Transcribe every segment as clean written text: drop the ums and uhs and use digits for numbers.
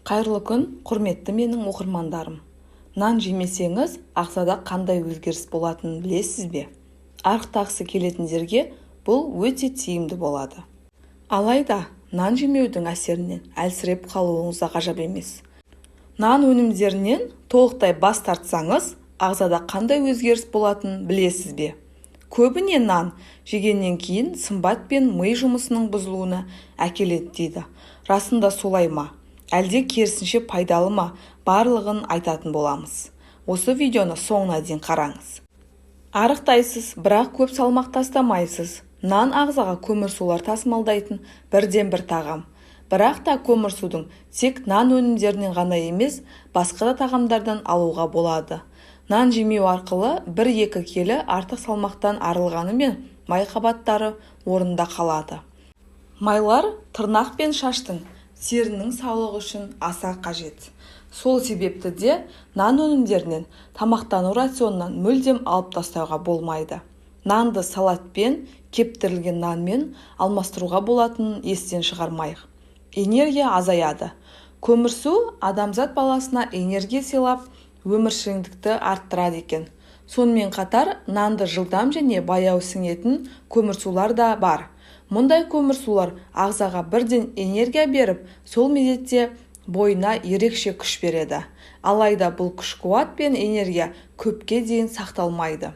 Қайырлы күн, құрметті менің оқырмандарым! Нан жемесеңіз, ағзада қандай өзгеріс болатынын білесіз бе? Арықтағысы келетіндерге бұл өте тиімді болады. Алайда нан жемеудің әсерінен әлсіреп қалуыңыз да ғажап емес. Нан өнімдерінен толықтай бас тартсаңыз, ағзада қандай өзгеріс болатынын білесіз бе? Көбіне нан жегеннен кейін сымбат пен ми жұмысының бұзылуына әкеледі дейді. Расында солай ма? Әлде керісінше пайдалы ма? Барлығын айтатын боламыз. Осы видеоны соңына дейін қараңыз. Арықтайсыз, бірақ көп салмақ тастамайсыз. Нан ағзаға көмірсулар тасымалдайтын бірден-бір тағам. Бірақ та көмірсудың тек нан өнімдерінен ғана емес, басқа да тағамдардан алуға болады. Нан жемеу арқылы 1-2 келі артық салмақтан арылғанымен, май қабаттары орнында қалады. Майлар тырнақ пен шаштың, терінің саулығы үшін аса қажет. Сол себепті де нан өнімдерінен тамақтану рационынан мүлдем алып тастауға болмайды. Нанды салатпен, кептірілген нанмен алмастыруға болатынын естен шығармайық. Энергия азаяды. Көмірсу адамзат баласына энергия сыйлап, өміршеңдікті арттырады екен. Сонымен қатар нанды жылдам және баяу сіңетін көмірсулар да бар. Мұндай көмірсулар ағзаға бірден энергия беріп, сол мезетте бойына ерекше күш береді. Алайда бұл күш-қуат пен энергия көпке дейін сақталмайды.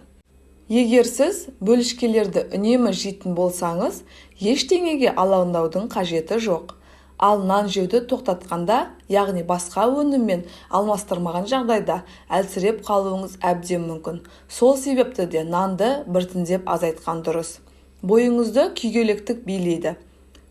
Егер сіз бөлішкелерді үнемі жейтін болсаңыз, ештеңеге алаңдаудың қажеті жоқ. Ал нан жеуді тоқтатқанда, яғни басқа өніммен алмастырмаған жағдайда әлсіреп қалуыңыз әбден мүмкін. Сол себепті де нанды біртіндеп азайтқан дұрыс. Бойыңызды күйгелектік билейді.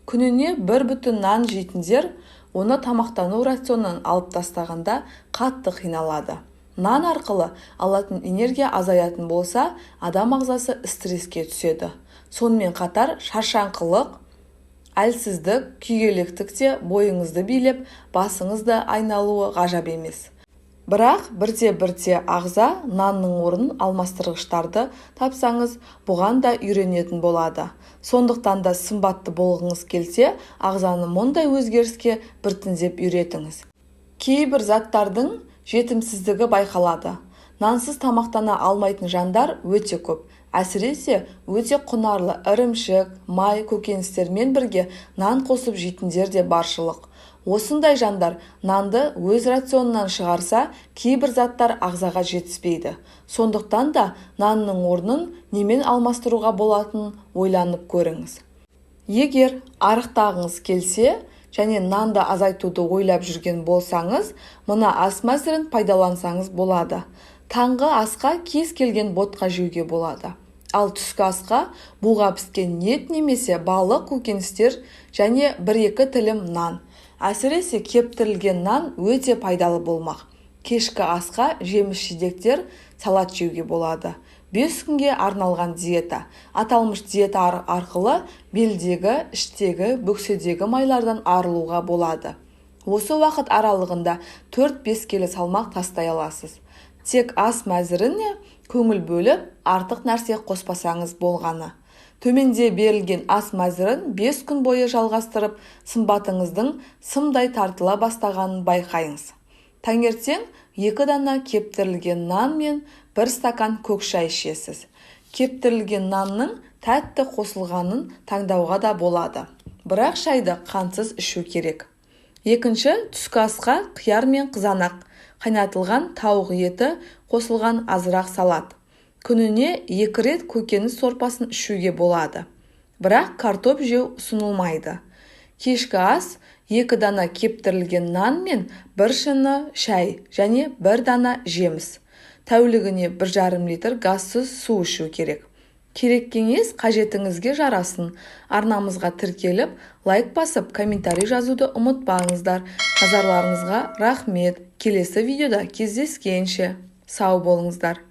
Күніне бір бүтін нан жейтіндер оны тамақтану рационынан алып тастағанда қатты қиналады. Нан арқылы алатын энергия азаятын болса, адам ағзасы стресске түседі. Сонымен қатар шаршаңқылық, әлсіздік, күйгелектік те бойыңызды билеп, басыңыз да айналуы ғажап емес. Бірақ бірте-бірте ағза нанның орнын алмастырғыштарды тапсаңыз, бұған да үйренетін болады. Сондықтан да сымбатты болғыңыз келсе, ағзаны мұндай өзгеріске біртіндеп үйретіңіз. Кейбір заттардың жетімсіздігі байқалады. Нансыз тамақтана алмайтын жандар өте көп. Әсіресе өте құнарлы ірімшік, май, көкөністермен бірге нан қосып жейтіндер де баршылық. Осындай жандар нанды өз рационынан шығарса, кейбір заттар ағзаға жетіспейді. Сондықтан да нанның орнын немен алмастыруға болатынын ойланып көріңіз. Егер арықтағыңыз келсе және нанды азайтуды ойлап жүрген болсаңыз, мына ас мәзірін пайдалансаңыз болады. Таңғы асқа кез келген ботқа жеуге болады. Ал түскі асқа буға піскен ет немесе балық, көкөністер және 1-2 тілім нан. Әсіресе кептірілген нан өте пайдалы болмақ. Кешкі асқа жеміс-жидектер, салат жеуге болады. 5 күнге арналған диета. Аталмыш диета арқылы белдегі, іштегі, бөкседегі майлардан арылуға болады. Осы уақыт аралығында 4-5 келі салмақ тастай аласыз. Тек ас мәзіріне көңіл бөліп, артық нәрсе қоспасаңыз болғаны. Төменде берілген ас мәзірін 5 күн бойы жалғастырып, сымбатыңыздың сымдай тартыла бастағанын байқайсыз. Таңертең 2 дана кептірілген нан мен 1 стакан көк шай ішесіз. Кептірілген нанның тәтті қосылғанын таңдауға да болады. Бірақ шайды қантсыз ішу керек. Екінші түскі асқа қияр мен қызанақ, қайнатылған тауық еті қосылған азырақ салат. Күніне 2 рет көкөніс сорпасын ішуге болады. Бірақ картоп жеу ұсынылмайды. Кешкі ас 2 дана кептірілген нан мен 1 шыны шай және 1 дана жеміс. Тәулігіне 1,5 литр газсыз су ішу керек. Керек кеңес қажетіңізге жарасын. Арнамызға тіркеліп, лайк басып, комментарий жазуды ұмытпаңыздар. Назарларыңызға рахмет. Келесі видеода кездескенше. Сау болыңыздар.